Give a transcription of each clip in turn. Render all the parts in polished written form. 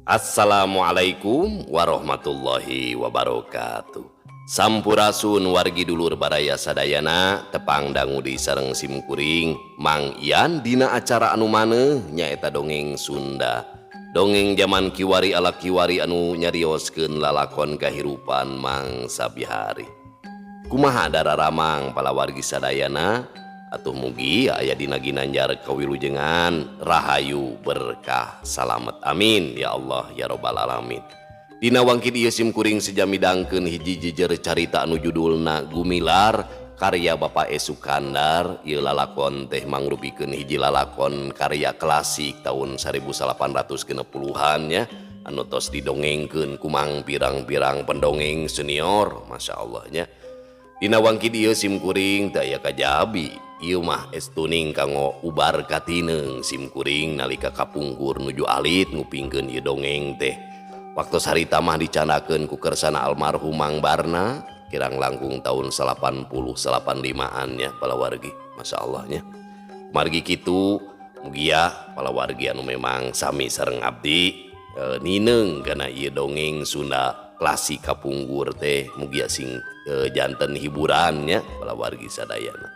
Assalamualaikum warahmatullahi wabarakatuh. Sampurasun wargi dulur baraya sadayana tepang dangu di sareng simkuring Mang Ian dina acara anu maneuh nyaeta dongeng Sunda. Dongeng jaman kiwari ala kiwari anu nyarioskeun lalakon kahirupan Mang Sabihari. Kumaha dararamang palawargi sadayana atuh mugi aya dina ginanjar kawilujengan rahayu berkah salamet amin ya Allah ya robbal alamin. Dina wangkid ieu simkuring sejami dangkeun hiji jejer carita anu judulna Gumilar karya Bapak E. Sukandar. Ieu lalakon teh mangrupikeun hiji lalakon karya klasik tahun 1860-an nya anu tos didongengkeun ku mang pirang-pirang pendongeng senior, Masya Allah nya. Dina wangkid ieu simkuring teu aya kajabi, ieu mah estuning kanggo ubar katineung simkuring nalika kapungkur nuju alit ngupingkeun ieu dongeng teh. Waktu harita mah dicanakeun ku kersana almarhum Mang Barna kirang langkung tahun 80-85an nya palawargi, Masya Allah nya. Margi kitu mugia palawargi anu memang sami sareng abdi nineung kana ieu dongeng Sunda klasik kapungkur teh mugia sing janten hiburan nya palawargi sadayana.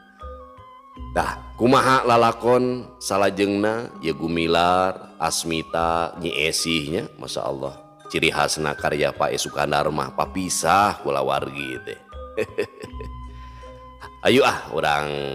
Tah kumaha lalakon salajengna ieu Gumilar Asmita Nyi Esih nya, Masya Allah. Ciri khasna karya Pak E. Sukandar mah papisah kulawargi teh. Ayo ah urang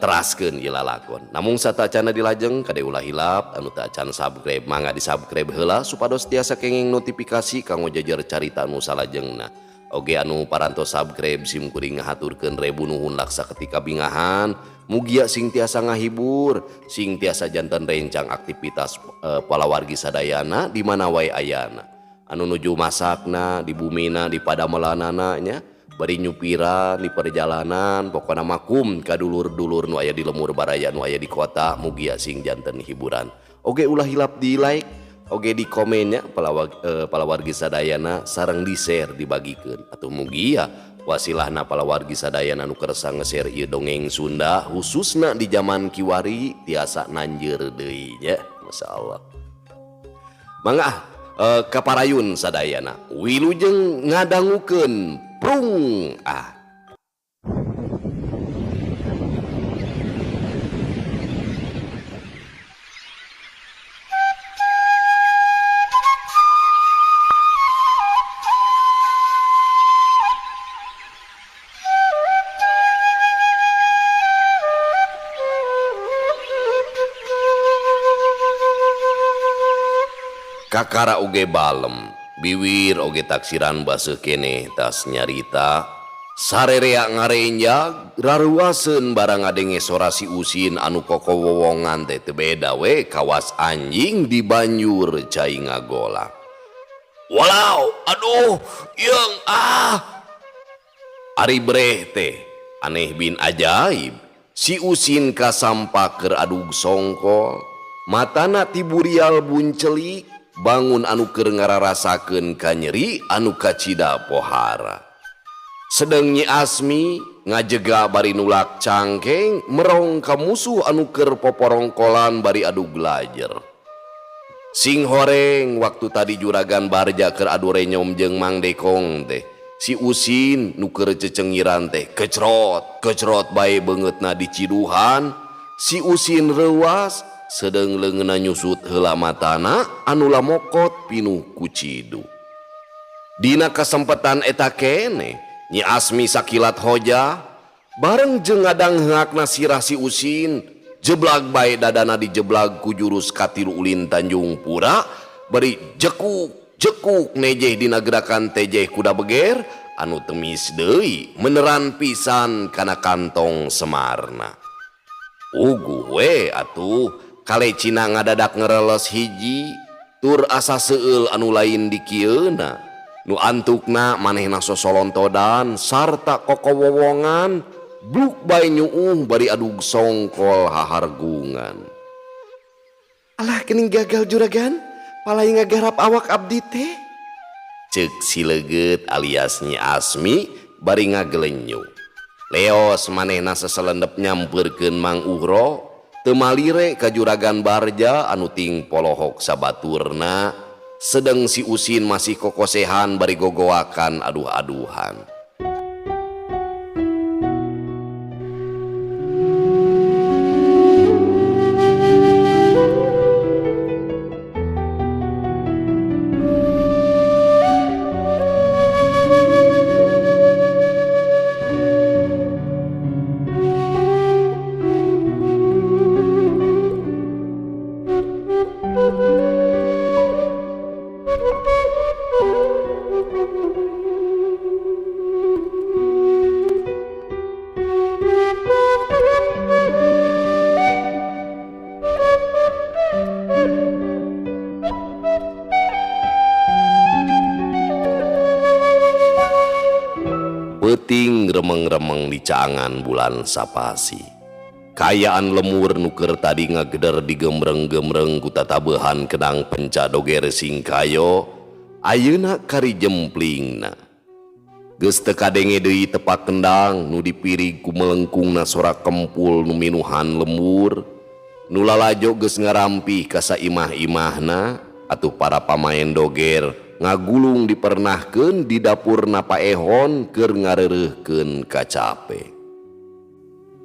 teraskeun ieu lalakon. Namung satacana dilajeng kade ulah hilap anu teu acan subscribe mangga di-subscribe heula supados tiasa kenging notifikasi kanggo jajar carita anu salajengna. Oge anu parantos subscribe sim kuring ngahaturkeun rebu nuhun laksa ketika bingahan. Mugia sing tiasa ngahibur, sing tiasa janten rencang aktivitas palawargi sadayana di mana wae ayana. Anu nuju masakna di bumina di padamelanana nya, bari nyupiran di perjalanan, pokona makum ka dulur-dulur nu aya di lemur baraya nu aya di kota, mugia sing janten hiburan. Oge ulah hilap di like, oge di komennya palawargi sadayana sareng di share dibagikeun. Atuh mugia wasilahna palawargi sadayana nu kersa nge-share ieu dongeng Sunda khususna di zaman kiwari tiasa nanjeur deui nya, Masya Allah. Mangga kaparayun sadayana wilujeng ngadangukeun prung ah. Kakara oge balem, biwir oge taksiran baseuh keneh tas nyarita. Sarerea ngarenjag, raruaseun barang ngadenge sora si Usin anu kokowowongan teh teu beda we kawas anjing di banjur cai ngagolak. Walau, aduh, yeung ah. Ari breh teh aneh bin ajaib, si Usin kasampak keur adug songkol, matana tiburial buncelik. Bangun anu keur ngararasakeun kanyeri anu kacida pohara. Sedeng Nyi Asmi ngajega bari nulak cangkeng merong ka musuh anu keur poporongkolan bari adu glajer. Sing horeng waktu tadi juragan Barja keur adu renyom jeung Mang Dekong teh. Si Usin nu keur cecengiran teh kecrot, kecrot bae beungeutna diciduhan. Si Usin reuas sedeng leungeunna nyusut heula matana anu lamokot pinuh ku cidu. Dina kasempetan eta keneh Nyi Asmi sakilat hoja bareng jeung ngadangheakna sirah si Usin jeblag bae dadana dijeblag ku jurus katilu ulin Tanjung Pura bari jekuk jekuk nejeh dina gerakan tejeh kuda beger anu temis deui meneran pisan kana kantong Semarna. Uguh we atuh kale Cina ngadadak ngereles hiji tur asa seueul anu lain dikieuna nu antukna manehna sosolontodan sarta kokowowongan bluk bae nyuuh bari adug songkol hahargungan. Alah geuning gagal juragan palai ngagarap awak abdi teh ceuk si Leget alias Nyi Asmi bari ngagelenyu. Leos manehna seselendep nyampeurkeun Mang Uhro teu malire ka juragan Barja anu ting polohok sabaturna. Sedeng si Usin masih kokosehan bari gogoakan aduh-aduhan. Peuting remeng-remeng di caangan bulan sapasi. Kayaan lemur nuker tadi ngageder digembreng-gembreng ku tatabehan kenang penca doger singkayo, ayeuna kari jemplingna. Geus teu kadenge deui tepak kendang nu dipirig ku melengkungna sora kempul nu minuhan lembur. Nu lalajo geus ngarampih ka saimah-imahna atuh para pamaen doger ngagulung dipernahkeun di dapurna paehon keur ngareureuhkeun kacape.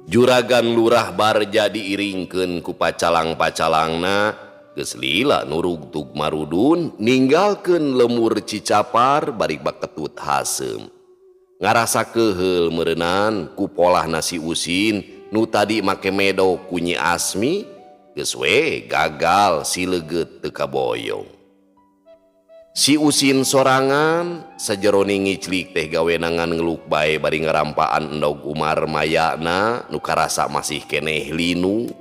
Juragan Lurah Barja diiringkeun ku pacalang-pacalangna geus lila nurugtug marudun ninggalkeun lemur Cicapar bari baketut haseum. Ngarasa keuheul meureunnan ku polahna si Usin nu tadi make medo ku Nyi Asmi geus we gagal si leugeut teu kaboyong. Si Usin sorangan sajeroning ngiclik teh gawenangan ngeluk bae bari ngarampaan endog Umar mayana nu karasa masih keneh linu.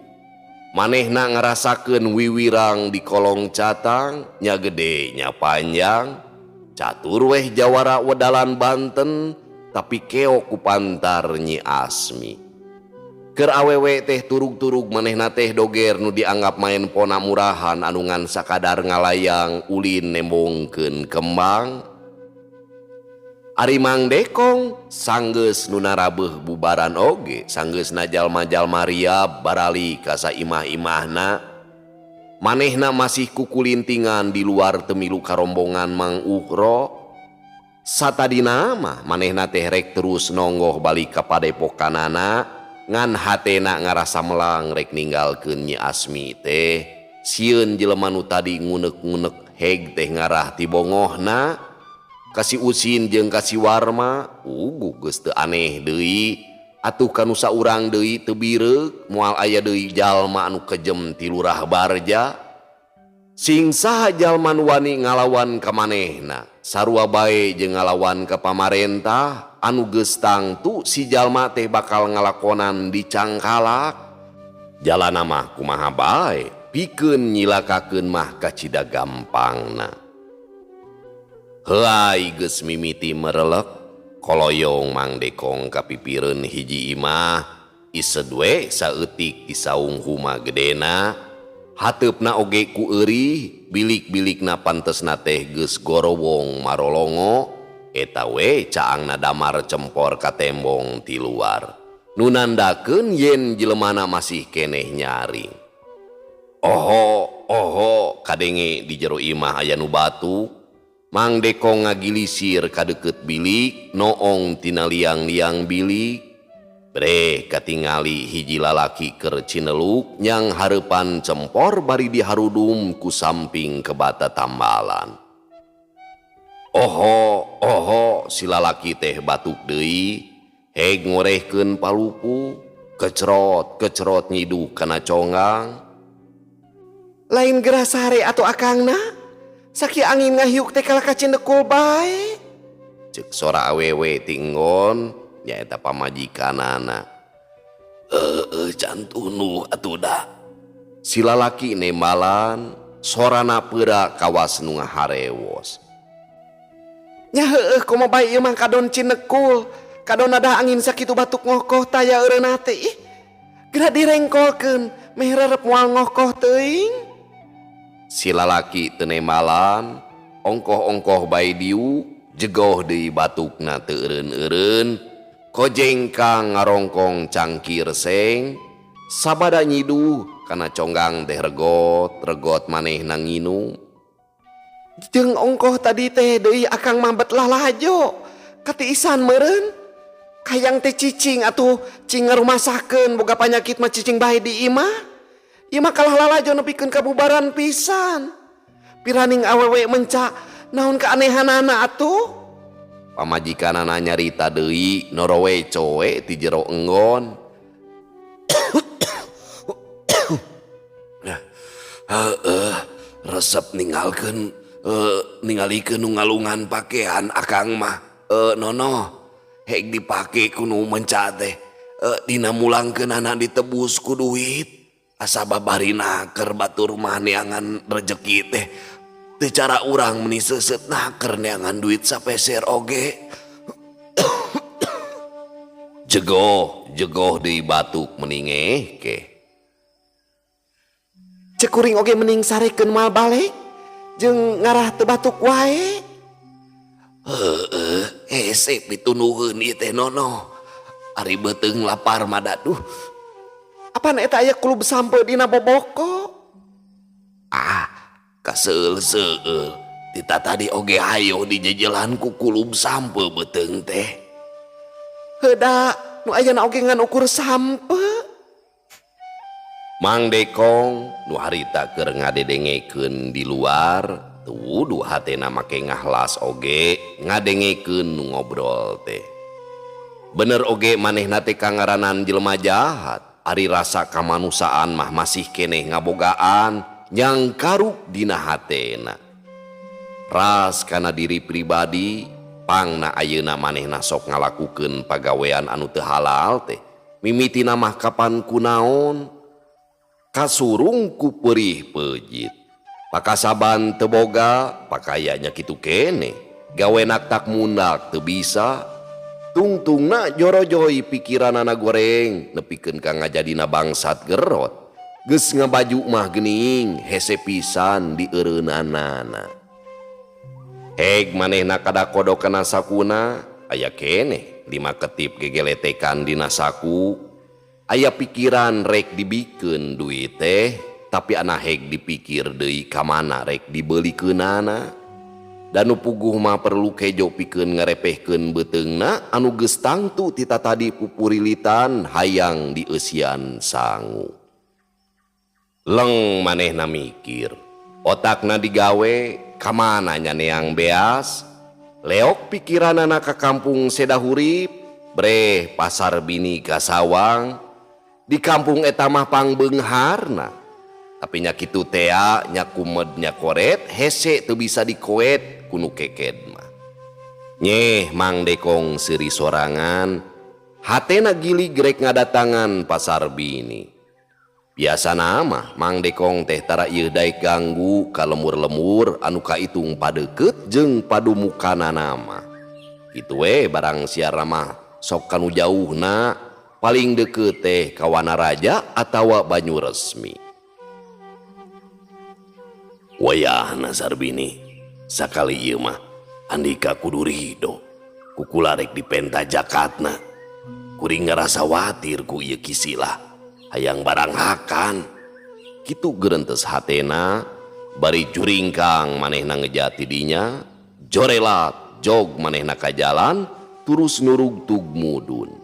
Manehna ngarasakeun wiwirang di kolong catang nya gede nya panjang. Catur weh jawara wedalan Banten tapi keok ku pantar Nyi Asmi. Keur awewe teh turug-turug manehna teh doger nu dianggap main pona murahan anu ngan sakadar ngalayang ulin nembongkeun kembang. Ari Mang Dekong sanggeus nu narabeuh bubaran oge sanggeusna jalma-jalma riab barali ka saimah-imahna. Manehna masih kukulintingan di luar temilu karombongan Mang Uhro. Satadina mah manehna teh rek terus nonggoh balik ka padepokanana. Ngan hatena ngarasa melang rek ninggalkeun Nyi Asmi teh sieun jelema nu tadi ngunek-ngunek heg teh ngarah ti bongohna ka si Usin jeung ka si Warma uguh geus teu aneh deui atuh ka nu saurang deui teu bireuk moal aya deui jalma anu kejem ti Lurah Barja. Sing saha jalma nu wani ngalawan ka manehna sarua bae jeung ngalawan ka pamarentah anu geus tangtu si jalma teh bakal ngalakonan dicangkalak. Jalana mah kumaha bae pikeun nyilakakeun mah kacida gampangna. Heuay geus mimiti merelek koloyong Mang Dekong kapipireun hiji imah ised we saeutik di saung huma gedena. Hateupna oge ku eurih bilik-bilikna pantesna teh geus gorowong marolongo. Eta we caangna damar cempor ka tembong ti luar. Nu nandakeun yen jelemana masih keneh nyaring. Oho, oho, kadenge di jero imah aya nu batu. Mang Dekong ngagilisir ka deukeut bilik, noong tina liang-liang bilik. Breh katingali hiji lalaki keur cineluk nyang hareupan cempor bari diharudum ku samping kebata tambalan. Oho, oho, si lalaki teh batuk deui, heg ngorehkeun palupu, kecrot, kecrot nyiduh kana conggang. Lain gerah sare atuh akangna, sakieu angin ngahiuk teh kalah ka cindekul bae. Ceuk sora awewe tinggon, nyaeta pamajikanana. Heueuh can tunduh atuh da. Si lalaki nembalan, sorana peura kawas nu ngaharewos. Nya heueuh komo bae ieu mah kadon cinekul, kadon ada angin sakitu batuk ngokoh taya eureunna teh ih. Geura direngkolkeun meh rerep moal ngokoh teuing. Si lalaki teu nembalan, ongkoh-ongkoh bae diuk, jegoh deui batukna teu eureun-eureun, kojengkang ngarongkong cangkir seng, sabada nyiduh kana conggang teh regot, regot manehna nginum. Jeung ongkoh tadi teh deui akang mah bet lalajo katiisan meureun. Hayang teh cicing atuh cing ngarumasakeun boga panyakit mah cicing bae di imah. Ieu mah kalah lalajo nepikeun kabubaran pisan. Piraning awewe menca naon keanehanana atuh? Pamajikanana nyarita deui norowe cowe ti jero enggon. Heeh, resep ninggalkeun ningalikeun nu ngalungan pakean akang mah. Nono, hek dipake ku nu menca teh. Dina mulangkeunana ditebus ku duit. Asa babari naker batur mah neangan rejeki teh. Teu cara urang meni seuseut naker neangan duit sapeser oge. Jegoh, jegoh deui batuk meni ngehkeh. Cek kuring oge mending sarekeun moal balik jeung ngarah teu batuk wae. Heeh, hese pitunuheun ieu teh nono. Ari beuteung lapar mah daduh. Apan eta aya kulub sampe dina boboko? Ah, kaseul-seueul. Tita tadi oge hayo dijejelan ku kulub sampe beuteung teh. Heuda, nu ayana oge ngan ukur sampe. Mang Dekong nu harita keur ngadedengekeun di luar, tuduh hatena make ngahlas oge ngadengekeun nu ngobrol teh. Bener oge manehna teh kangaranan jelema jahat, ari rasa kamanusiaan mah masih keneh ngabogaan nyangkaruk dina hatena. Ras kana diri pribadi, pangna ayeuna manehna sok ngalakukeun pagawean anu teu halal teh. Mimitina mah kapan kunaon? Kasurung ku perih pejit. Pakasaban teu boga, pakayanya kitu kene. Gawenak tak mundak teu bisa. Tungtungna jorojoi pikiranana goreng, nepikeun ka ngajadina bangsat gerot. Geus ngabaju mah geuning, hese pisan dieureunanana. Heg manehna kadakodo kana sakuna, aya keneh 5 ketip gegeletekan dina saku. Aya pikiran rek dibikeun duit teh, tapi ana heg dipikir deui ka mana rek dibelikeunana. Dan nu puguh mah perlu kejo pikeun ngarepehkeun beuteungna anu geus tangtu tita tadi pupurilitan hayang dieusian sangu. Leng manehna mikir, otakna digawe ka mana nyaneang beas, leok pikiranana ka kampung Sedahurip, breh pasar bini ka Sawang. Di kampung eta mah pangbeungharna. Tapi nya kitu tea, nya kumed, nya koret, hese teu bisa dikoet ku nu keked mah. Nyeh Mang Dekong seuri sorangan, hatena gilig rek ngadatangan pasar bini. Biasana mah Mang Dekong teh tara ieu daek ganggu ka lemur-lemur anu kaitung padeukeut jeung padumukanana mah. Kitu we barang siarna mah sok kanu jauhna. Paling deket teh ka Wanaraja atawa Banyu Resmi. Wayahna Sarbini, sakali ieu mah Andika kudu rido, kukula rek dipenta jakatna. Kuring ngarasa watir ku ieu kisilah, hayang barang hakan. Kitu gerentes hatena, bari juringkang manehna ngejati dinya, jorelat jog manehna ka jalan, turus nurugtug mudun.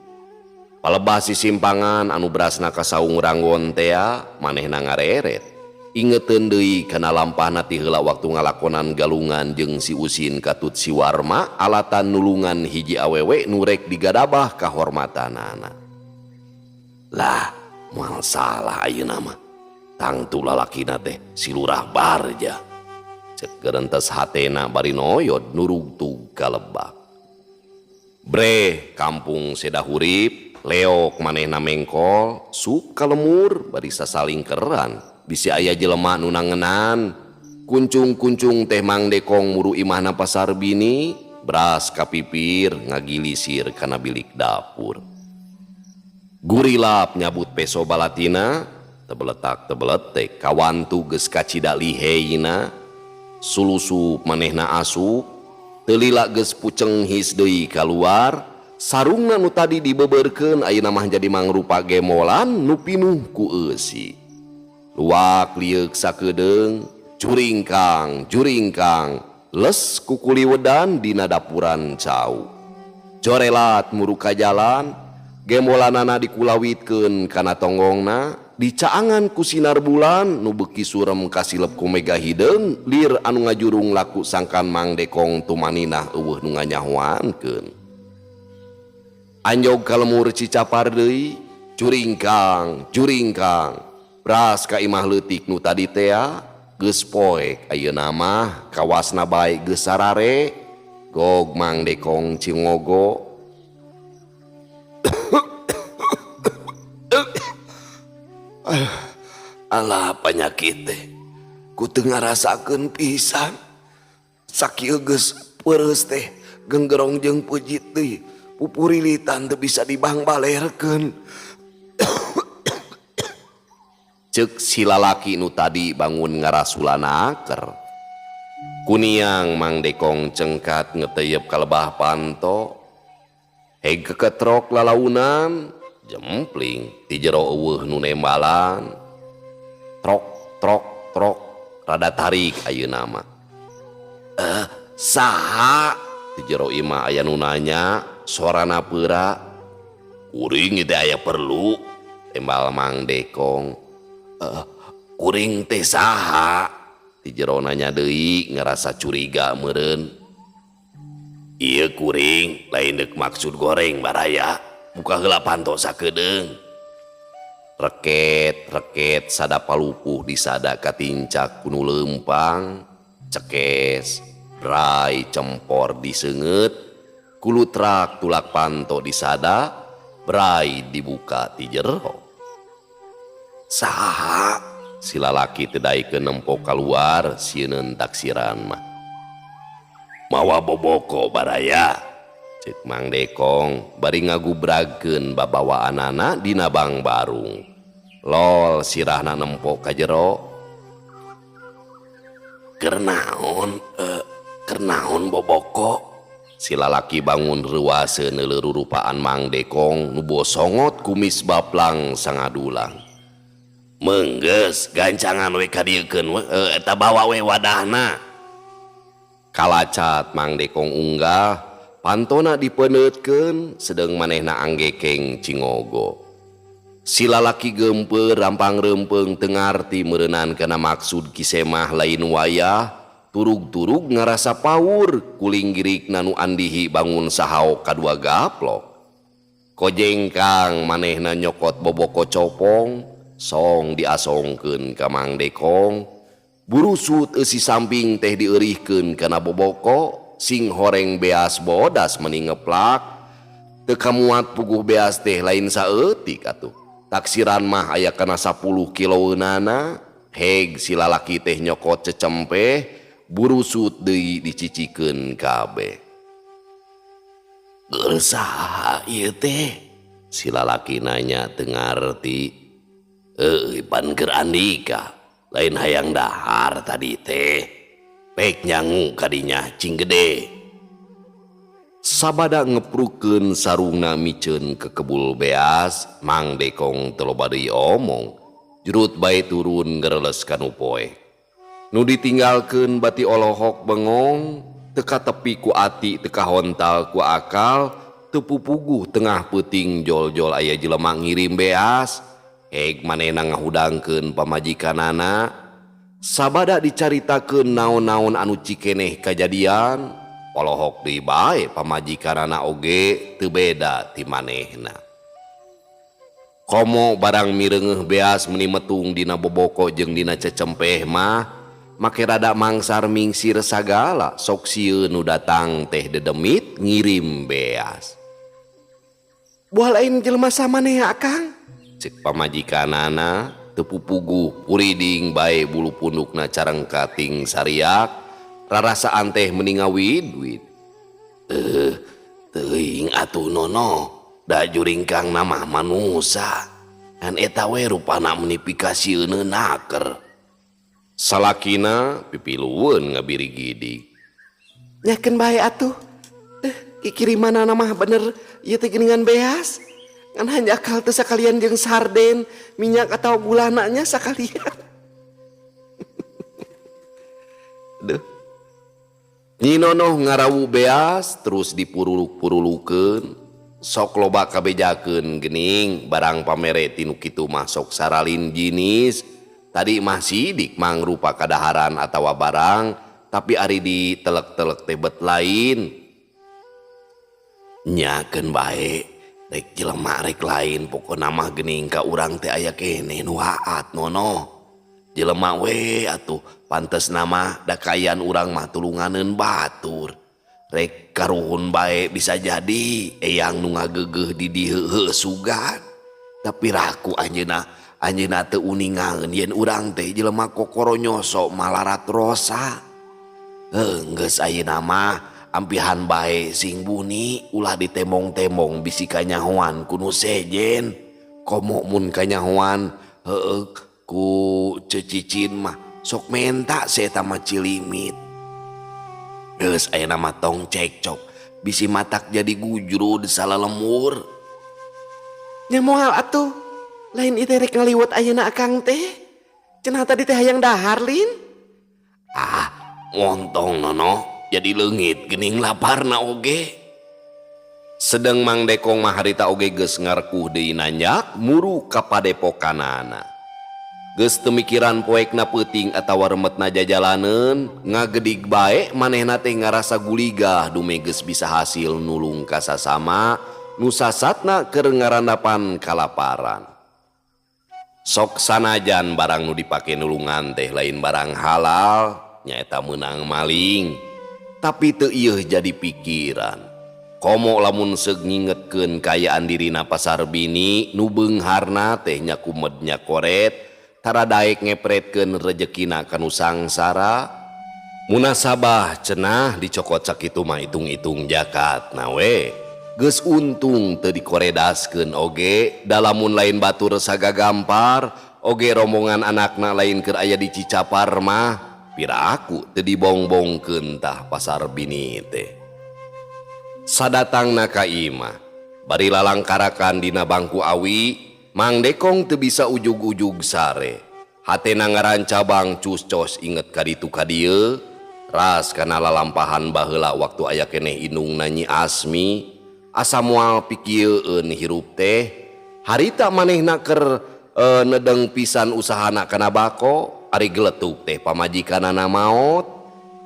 Palebah sisimpangan anu berasna ka saung ranggon tea manehna ngareret. Ingeteun deui kana lampahna ti heula waktu ngalakonan galungan jeung si Usin katut si Warma alatan nulungan hiji awewe nu rek digadabah kahormatanana. Lah, moal salah ayeuna mah. Tangtu lalakina teh si Lurah Barja. Cek gerentes hatena bari noyod nurugtug ka lebak. Breh kampung Sedahurip, leok manehna mengkol, sup ka lemur bari sasalingkeran. Bisi aya jelema nu nangenan. Kuncung-kuncung teh Mang Dekong muru imahna pasar bini, beras kapipir ngagilisir kana bilik dapur. Gurilap nyabut peso balatina, tebeletak tebeletek kawantu geus kacida liheina. Sulusup manehna asup, teu lila geus puceng his deui kaluar. Sarungna nu tadi dibeberkeun ayeuna mah jadi mangrupa gemolan nu pinuh ku eusi. Luak lieuk sakedeung, Juringkang, juringkang, les kukuliwedan dina dapuran cau. Corelat muru ka jalan, gembolanana dikulawitkeun kana tonggongna, dicaangan ku sinar bulan nu beuki surem kasilep ku mega hideung, lir anu ngajurung laku sangkan Mang Dekong tumaninah eueuh nu nganyahoankeun. Anjog ka lemur Cicapar deui, juringkang, juringkang, bras ka imah leutik nu tadi tea, geus poek ayeuna mah kawasna bae geus sarare, gog Mang Dekong cingogo. Alah panyakit teh ku teu ngarasakeun pisan. Sakieu geus peureus teh genggerong jeung peuji deui, pupurilitan teu bisa dibangbalerkeun. Ceuk si lalaki nu tadi bangun ngarasulan aker. Kuniang Mang Dekong cengkat ngeteyep ka lebah panto. Heg keketrok lalaunan, jempling ti jero eueuh nu nembalan. Trok trok trok rada tarik ayeuna mah. Saha? Ti jero imah aya nu nanya, sorana peura. Kuring teh aya perlu, tembal Mang Dekong. Kuring teh saha? Ti jero nanya deui ngerasa curiga meureun. Ieu kuring lain deuk maksud goreng baraya, buka heula panto sakedeung. Reket reket sada palupuh disada katincak ku nu leumpang, cekes brai cempor diseungeut, kulutrak tulak panto disada, brai dibuka ti jero. Saha? Si lalaki teu daekeun nempo kaluar sieuneun taksiran mah. Mawa boboko baraya, ceuk Mang Dekong bari ngagubragkeun babawaanana dina bang barung. Lol sirahna nempo ka jero. Keur naon boboko? Si lalaki bangun reuaseun neuleuh rurupaan Mang Dekong nu bosongot kumis baplang sangadulang. Menggeus gancangan we kadieukeun we, eta bawa we wadahna. Kalacat Mang Dekong unggah, pantona dipeneutkeun sedeung manehna anggekeng cingogo. Si lalaki geumpeur rampang reumpeung teu ngarti meureunan kana maksud kisemah lain wayah, turug-turug ngarasa paur kulinggirikna nu andihi bangun sahaok kadua gaplok. Kojengkang manehna nyokot boboko copong, song diasongkeun ka Mang Dekong. Burusut eusi samping teh dieurihkeun kana boboko, sing horeng beas bodas meni ngeplak. Teu kamuat puguh beas teh lain saeutik atuh. Taksiran mah aya kana 10 kiloeunana. Heg si lalaki teh nyokot cecempeh, burusut deui dicicikeun kabeh. Keur saha ieu teh? Si lalaki nanya teu ngarti. Pan keur Andika, lain hayang dahar tadi teh. Pek nyangu kadinya cing gede. Sabada ngeprukeun sarungna miceun ke kebul beas, Mang Dekong teu loba deui omong. Jurut bae turun ngereles ka nu poek. Nu ditinggalkeun bati olohok bengong, teu katepi ku ati, teu kahontal ku akal, teu pupuguh tengah peuting jol-jol aya jelema ngirim beas. Heg manehna ngahudangkeun pamajikanana. Sabada dicaritakeun naon-naon anu cikeneh kajadian, polohok deui bae pamajikanana oge teu beda ti manehna. Komo barang mireungeuh beas meni metung dina boboko jeung dina cecempeh mah, make rada mangsar mingsir sagala, sok sieun nu datang teh dedemit ngirim beas. Buah lain jelema samaneh Akang? Cek pamajikanana teu pupuguh puriding bae bulu pundukna carengkating sariak, rarasaan teh meni ngawid-wid. Teuing atuh nono, da juringkang mah manusa. Ngan eta we rupana meni pikasieun naker. Salakina pipilueun ngabirigidig. Nyakeun bae atuh. Kikirimanana mah bener ieu teh geuningan beas. Ngan hanjakal teh sakalian jeung sarden, minyak atau gulananya sakalian. Nyi Nonoh ngarawu beas terus dipuruluk-purulukeun sok loba kabejakeun geuning barang pamere tinu kitu mah sok saralin jinis. Tadi mah sidik mangrupa kadaharan atawa barang tapi ari ditelek-telek teh bet lain. Nyakeun bae rek jelema rek lain pokona mah geuning ka urang teh aya keneh nu haat Nonoh. Jelema we atuh pantes nama da kaayaan urang mah tulunganeun batur. Rek karuhun bae bisa jadi eyang nu ngageugeuh di dieu heuh sugan. Tapi raku anjeunna, anjeunna teu uningaeun yen urang teh jelema kokoronyoso malarat rosa. Heuh geus ayeuna mah ampihan bae sing buni ulah ditembong-tembong bisi kanyahoan ku nu sejen. Komo mun kanyahoan heueuh ku cecicin mah sok menta si eta mah cilimit. Geus ayeuna mah tong cekcok bisi matak jadi gujrud salalemur. Nya moal atuh lain ieu teh rek ngaliwet ayeuna akang teh. Cenah tadi teh hayang dahar lin. Ah, montong Nono jadi leungit geuning laparna oge. Sedeng Mang Dekong mah harita oge geus ngarkuh deui nanjak muru ka padepokanana. Geus teu mikiran poekna peuting atawa remetna jajalaneun, ngagedig bae manehna teh ngarasa guligah dume geus bisa hasil nulung ka sasama nu sasatna keur ngarandapan kalaparan. Sok sanajan barang nu dipake nulungan teh lain barang halal, nyaeta meunang maling, tapi teu ieuh jadi pikiran. Komo lamun seug ngingetkeun kaayaan dirina pasar bini nu beungharna teh nya kumed nya koret, tara daek ngepretkeun rejekina kanu sangsara. Munasabah cenah dicokot sakitu mah hitung-hitung jakatna we. Geus untung teu dikoredaskeun oge, da lamun lain batur sagagampar oge rombongan anakna lain keur aya di Cicapar mah piraku teu dibongbongkeun tah pasar bini teh. Sadatangna ka imah bari lalangkarakan dina bangku awi, Mang Dekong teu bisa ujug-ujug sare. Hatena ngarancabang cus-cos inget ka ditu ka dieu, ras kana lalampahan baheula waktu aya keneh indungna Nyi Asmi. Asa moal pikieun hirup teh, harita manehna keur nedeng pisan usahana kana bako, ari geletuk teh pamajikanana maot,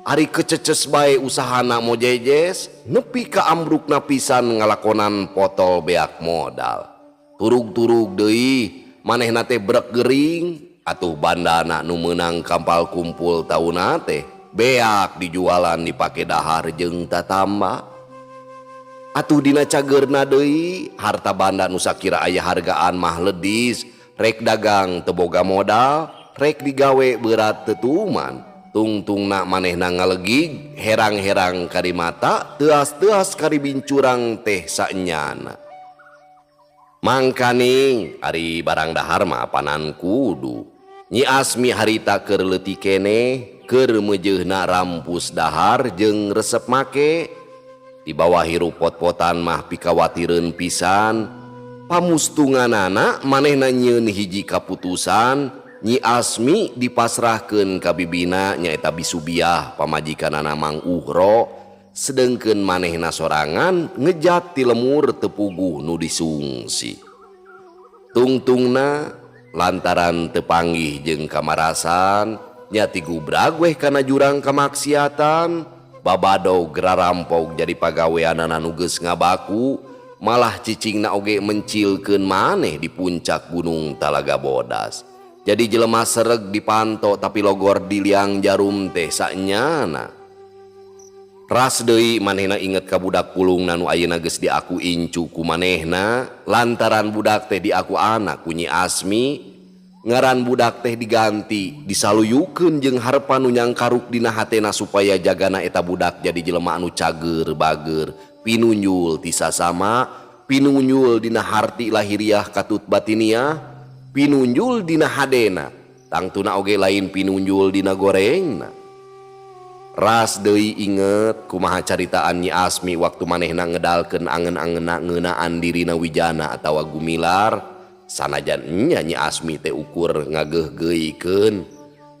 ari kececes bae usahana mojejes, nepi ka ambrukna pisan ngalakonan potol beak modal. Turug-turug deui manehna teh brek gering, atuh bandana nu meunang kampal kumpul tauna teh beak dijualan dipake dahar jeung tatamba. Atuh dina cageurna deui harta banda nu sakira aya hargaan mah ledis, rek dagang teu boga modal, rek digawe berat teu tuman. Tungtungna manehna ngalegig, herang-herang kari mata, teuas-teuas kari bincurang teh saenyana. Mangkaning ari barang dahar mah apanan kudu. Nyi Asmi harita keur leutik keneh, keur meujeuhna rampus dahar jeung resep make. Di bawah hirup pot-potan mah pikawatireun pisan. Pamustunganana manehna nyieun hiji kaputusan, Nyi Asmi dipasrahkeun ka bibina nyaeta Bisubiah pamajikanana Mang Uhro, sedengkeun manehna sorangan ngejat ti lemur tepuguh nu disungsi. Tungtungna lantaran tepanggih jeung kamarasan, nya tigubrag weh kana jurang kamaksiatan, babadog rarampog jadi pagaweanana nu geus ngabaku, malah cicingna oge mencilkeun maneh di puncak gunung Talaga Bodas. Jadi jelema sereg dipanto tapi logor di liang jarum teh saenyana. Ras deui manehna inget ka budak pulungna nu ayeuna geus diaku incu ku manehna, lantaran budak teh diaku anak ku Nyi Asmi. Ngaran budak teh diganti, disaluyukeun jeung harepan nu nyangkaruk dina hatena supaya jagana eta budak jadi jelema anu cager bager, pinunjul ti sasama, pinunjul dina harti lahiriah katut batiniah, pinunjul dina hadena, tangtuna oge lain pinunjul dina gorengna. Ras deui inget kumaha caritaan Nyi Asmi waktu manehna ngedalkeun angen-angenna ngeunaan dirina Wijana atawa Gumilar. Sanajan nya Nyi Asmi teh ukur ngageuhgeuikeun,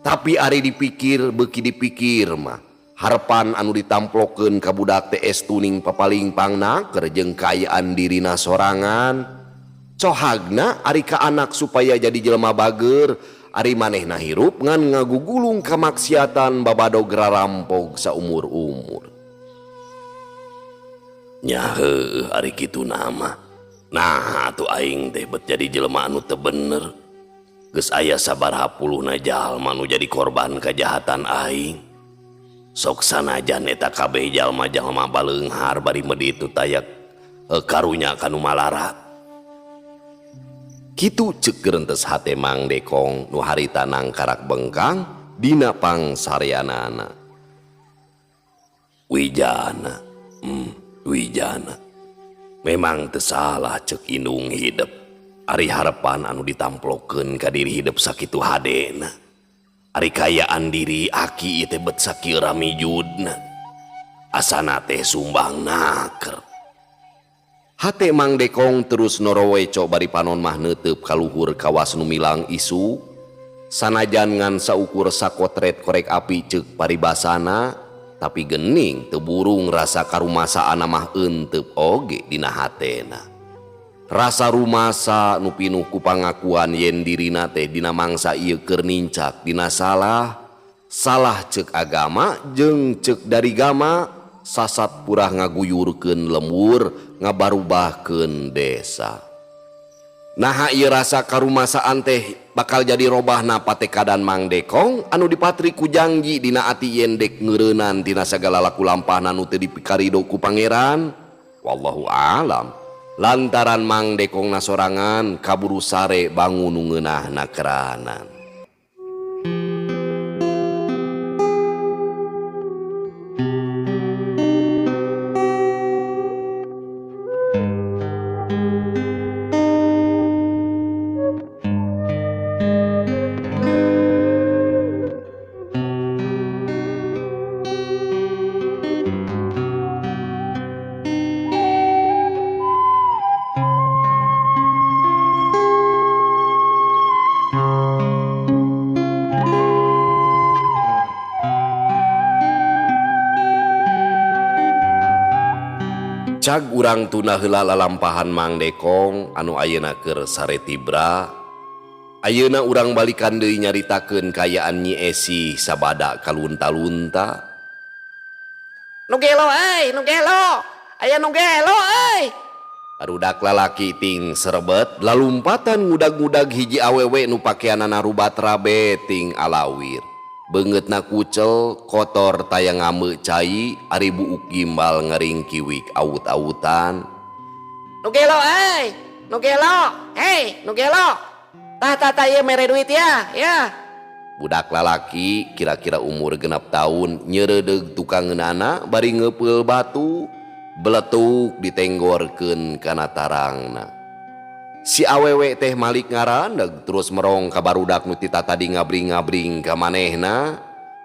tapi ari dipikir beuki dipikir mah Harepan anu ditamplokeun ka budak teh estuning papaling pangnaker jeung kaayaan dirina sorangan. Cohagna ari ka anak supaya jadi jelema bager, ari manehna hirup ngan ngagugulung kamaksiatan babadog rarampog saumur-umur. Nya heueuh ari kitu nama. Nah atuh aing teh bet jadi jelema anu teu bener. Geus aya sabaraha puluhna jalma nu jadi korban kajahatan aing. Sok sanajan eta kabeh jalma-jalma baleunghar bari medit nu taya karunya ka nu malarat. Kitu ceuk gerentes hate Mang Dekong nu harita nangkarak bengkang dina pangsareanana. Wijana, wijana. Memang teu salah ceuk indung hidep. Ari harepan anu ditamplokeun ka diri hidep sakitu hadena. Ari kayaan diri aki ieu teh bet sakieu ramijudna. Asana teh sumbang naker. Hate Mang Dekong terus noroweco bari panon mah neuteup kaluhur kawas nu milang isu. Sanajan ngan saukur sakotret korek api ceuk paribasana, tapi gening teu burung rasa karumasaana mah euteup oge dina hatena. Rasa rumasa nu pinuh ku pangakuan yen dirina teh dina mangsa ieu keur nincak dina salah, salah ceuk agama jeung ceuk darigama, sasat purah ngaguyurkeun lembur ngabarubahkeun desa. Naha ieu rasa karumasaan teh bakal jadi robahna patekadan Mang Dekong anu dipatri ku jangji dina ati yen dek ngeureunnan tina sagala laku lampahna nu teu dipikarido ku pangeran. Wallahu alam. Lantaran Mang Dekong nasorangan kaburu sare bangun nu ngeunahna keranan. Cag urang tuna heula lalampahan Mang Dekong anu ayeuna keur sare tibra. Ayeuna urang balikan deui nyaritakeun kaayaan Nyi Esi sabada kalunta-lunta. Nu gelo euy, nu gelo. Aya nu gelo euy. Barudak lalaki ting serebet lalumpatan ngudag-ngudag hiji awewe nu pakeanana rubat rabe ting alawir. Beungeutna kucel, kotor taya ngame cai, ari buuk gimbal ngering kiwik awut-awutan. Nu gelo euy, nu gelo, hei, nu gelo. Tah tah tah ieu mere duit ya, ya. Budak lalaki kira-kira umur 6 tahun nyereudeg tukangeunana bari ngeupeul batu, beletuk ditenggorkeun kana tarangna. Si awewe teh malik ngarandeg terus merong ka barudak nu tita tadi ngabring-ngabring ka manehna.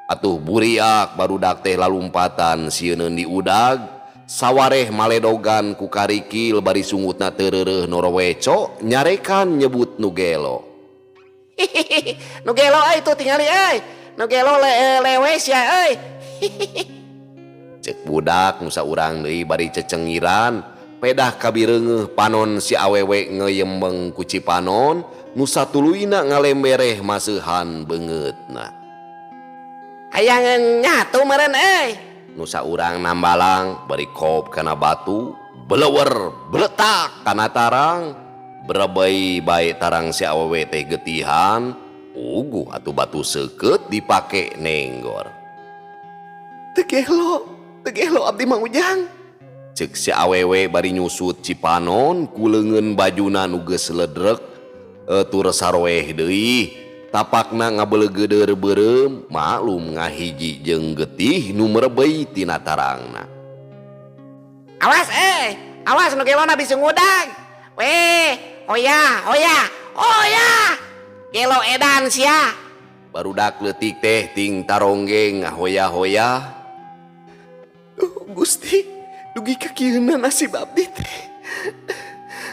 Atuh buriak barudak teh lalumpatan sieuneun diudag, sawareh maledogan ku karikil bari sungutna teu reureuh noroweco nyarekan nyebut nu gelo. Hihihi, nu gelo euy tuh tingali euy. Nu gelo lewes ya euy. Hihihi. Ceuk budak nu saurang deui bari cecengiran. Pedah kabireungeuh panon si awewe ngeyembeng ku cipanon nu satuluyna ngalembereh maseuhan beungeutna. Hayang nyatu meureun euy. Nu saurang nambalang bari kop kana batu, belewer beletak kana tarang, berebei bae tarang si awewe teh getihan, uguh atuh batu seukeut dipake nenggor. Teu gelo, teu gelo abdi Mang Ujang. Ceuk si awewe bari nyusut cipanon ku leungeun bajuna nu geus ledrek, tur saroeh deui tapakna ngabeuleugeueur beureum maklum ngahiji jeung getih nu merebei tina tarangna. Awas awas nu gelona bisi ngudag. Weh, oya, oya, oya. Gelo edan sia. Barudak leutik teh ting taronggeng ngahoya-hoya. Duh, Gusti, dugi ka kieuna nasib abdi teh.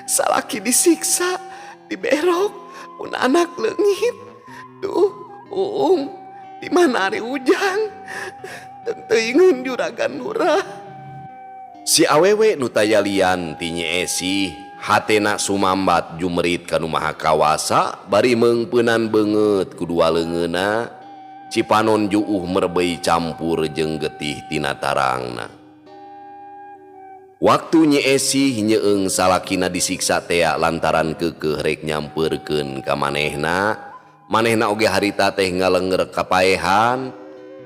Salaki disiksa, diberok, pun anak leungit. Duh, uung, Di mana ari Ujang? Teuingeun juragan lurah. Si awewe nu taya lian ti Nyi Esih hatena sumambat jumerit ka Nu Maha Kawasa bari meungpeunan beungeut ku dua leungeunna cipanon juuh merbei campur jeung getih tina tarangna. Waktu Nyi Esih nyeung salakina disiksa tea lantaran keukeuh rek nyampeurkeun ka manehna, manehna oge harita teh ngalenger kapaehan,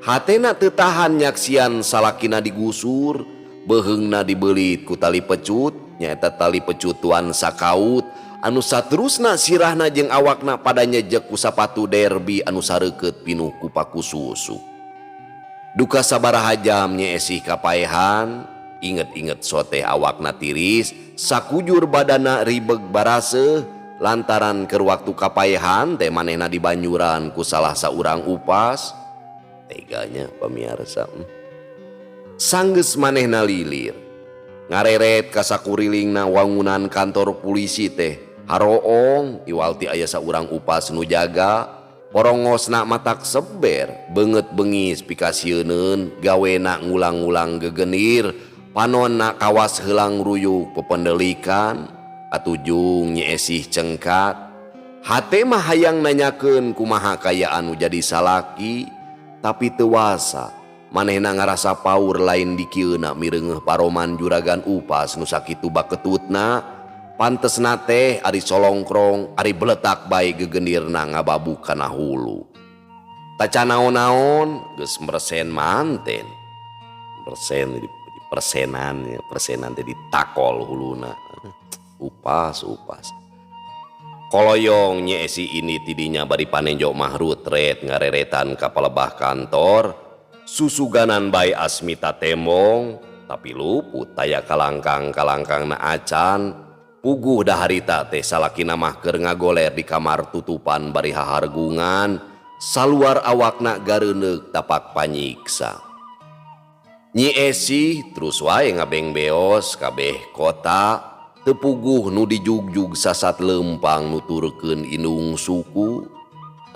hatena teu tahan nyaksian salakina digusur, beuheungna dibeulit ku tali pecut, nyaeta tali pecut tuan sakaut anu saterusna sirahna jeung awakna pada nyejek ku sapatu derby anu sareukeut pinuh ku paku susu. Duka sabaraha jam Nyi Esih kapaehan, inget-inget soteh awakna tiris, sakujur badana ribeg baraseuh lantaran keur waktu kapaehan teh manehna dibanyuran ku salah saurang upas. Teganya pamiarsa. Sanggeus manehna lilir ngareret ka sakurilingna wangunan kantor polisi teh haroong iwal ti aya saurang upas nu jaga porongosna matak seber beungeut bengis pikasieuneun gawena ngulang-ngulang gegenir panonna kawas heulang ruyuk pependelikan atujung Nyi Esih cengkat hate mah hayang nanyakeun kumaha kayaan nu jadi salaki tapi teu wasa manehna ngarasa paur lain dikieuna mireungeuh paroman juragan upas nu sakitu baketutna pantesna teh ari solongkrong ari beletak bae gegendirna ngababuk kana hulu tacan naon-naon geus mersen manten mersen di persenan ya, persenan teh ditakol huluna upas upas koloyong Nyi Esih ini tidinya bari panenjo mahrut ret ngareretan ka palebah kantor susuganan bae Asmita tembong tapi luput taya kalangkang-kalangkangna acan puguh daharita teh salakina mah keur ngagoler di kamar tutupan bari hahargungan saluar awakna gareuneuk tapak panyiksa. Nyi Esih terus wae ngabengbeos kabeh kota teu puguh nu dijugjug sasat leumpang nuturkeun indung suku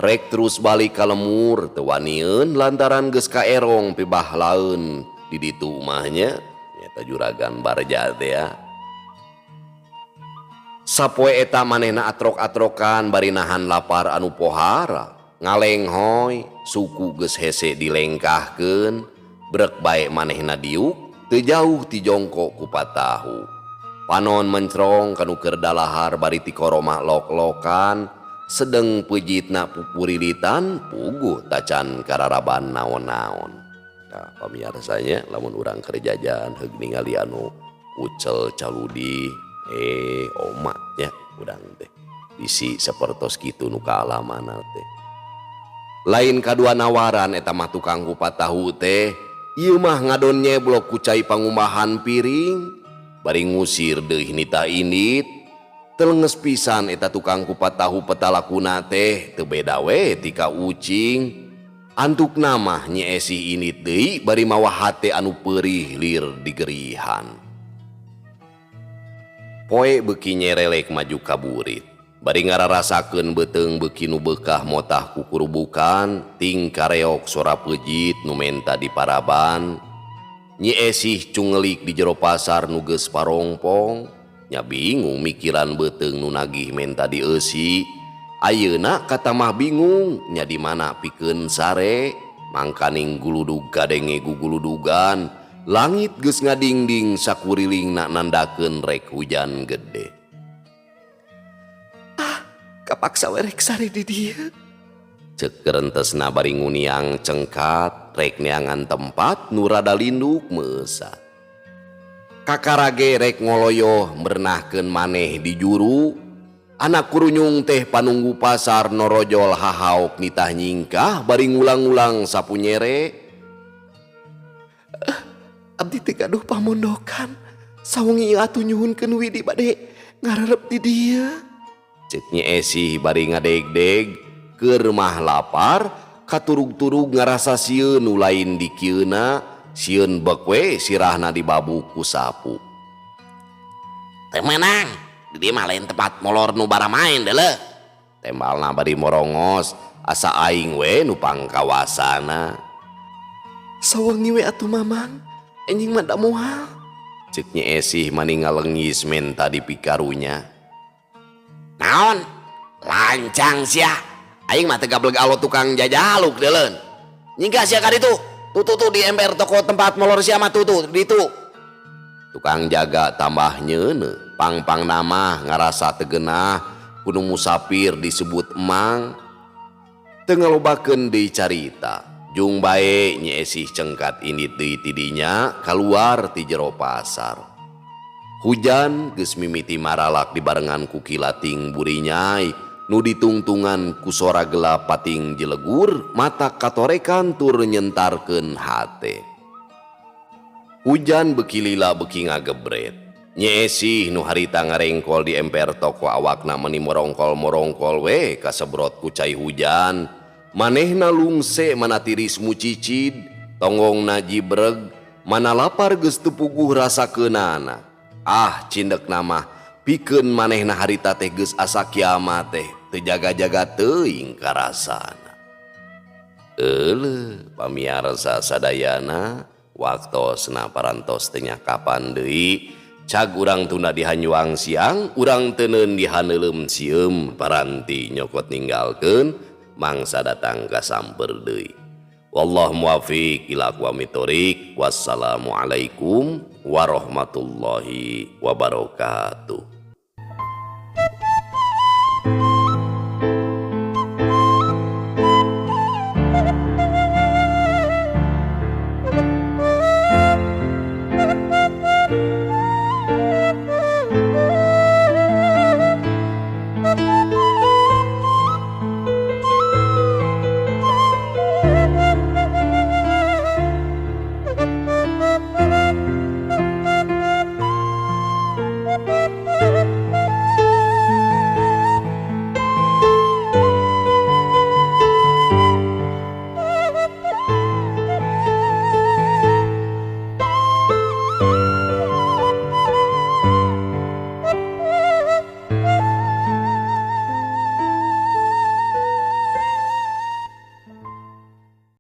rek terus balik ka lemur teu wanieun lantaran geus kaerong pibahlaeun di ditu mah nya nyaeta juragan Barja teh ya. Sapoe eta manehna atrok-atrokan bari nahan lapar anu pohara ngalenghoy suku geus hese dilengkahkeun brek bae manehna diuk teu jauh ti jongkok ku patahu panon mencrong kanu keur dalahar bari ti koromah lok-lokan sedeng pejitna pupurilitan puguh tacan kararaban naon-naon. Nah, pamiarsanya lamun urang keur jajan heug ningali anu ucel caludi oma nya urang teh bisi sapertos kitu nu kaalamanna teh. Lain kadua nawaran eta mah tukang kupat tahu teh ieu mah ngadon nyeblok ku cai pangumbahan piring bari ngusir deui nita indit telenges pisan eta tukang kupat tahu petalakuna teh teu beda we tika ucing antukna mah Nyi Esih indit deui bari mawa hate anu peurih lir digerihan. Poe beuki nyerelek maju ka burit bari ngararasakeun beuteung beuki nu beukah motah kukurubukan ting kareok sora peujit nu menta di paraban. Nyi Esih cungelik di jero pasar nu geus parongpong nya bingung mikiran beuteung nu nagih menta dieusi ayeuna katamah bingung nya di mana pikeun sare mangkaning guludug kadenge guguludugan langit geus ngadingding sakurilingna nandakeun rek hujan gede. Ah, kapaksa we rek sare di dieu. Ceuk gerentesna bari nguniang cengkat rek neangan tempat nu rada linduk meusa. Kakarage rek ngoloyoh merenahkeun maneh di juru anak kurunyung teh panunggu pasar norojol hahaok nitah nyingkah bari ngulang-ngulang sapu nyere. Abdi teh gaduh pamondokan sawengi atuh nyuhunkeun widi bade ngarerep di dieu. Ceuk Nyi Esih bari ngadegdeg keur mah lapar katurug-turug ngarasa sieun nu lain dikieuna sieun beuk we sirahna dibabuk ku sapu. Teu meunang di dieu mah lain tempat molor nu baramaen deuleuh. Tembalna bari morongos Asa aing we nu pangkawasana. Sawengi we atuh Mamang, enjing mah da moal. Cek Nyi Esih mani ngalengis menta dipikarunya. Naon? Lancang sia. Aing mah teu gableg alo tukang jajaluk deuleun. Nyingkah sia ka ditu. Tuh tuh tuh di emper toko tempat molor sia mah tuh tuh ditu. Tukang jaga tambah nyeuneuh, pang-pang nama ngarasa teu geunah kudu musafir disebut emang. Teu ngalobakeun deui carita. Jung bae Nyi Esih cengkat indit deui ti dinya kaluar ti jero pasar. Hujan geus mimiti maralak dibarengan ku kilating burinyai nu ditungtungan ku sora gelap pating jelegur mata katorekan tur nyentarkeun hate. Hujan beuki lila beuki ngagebret. Nyi Esih nu harita ngarengkol di emper toko awakna meni morongkol-morongkol we kasebrot ku cai hujan. Manehna lungse mana tiris mucicid, tonggongna jibreg, mana lapar geus teu puguh rasakeunana. Ah cindekna mah pikeun manehna harita teh geus asa kiamat teh teu jaga-jaga teuing karasana. Euleuh pamiarsa sadayana waktosna parantos teu nyakapan deui. Cag urang tunda di hanyuang siang, urang teuneun di haneuleum sieum paranti nyokot ninggalkeun mangsa datang ka samper deui. Wallahu muwafiq ila aqwamit thoriq. Wassalamualaikum warahmatullahi wabarakatuh.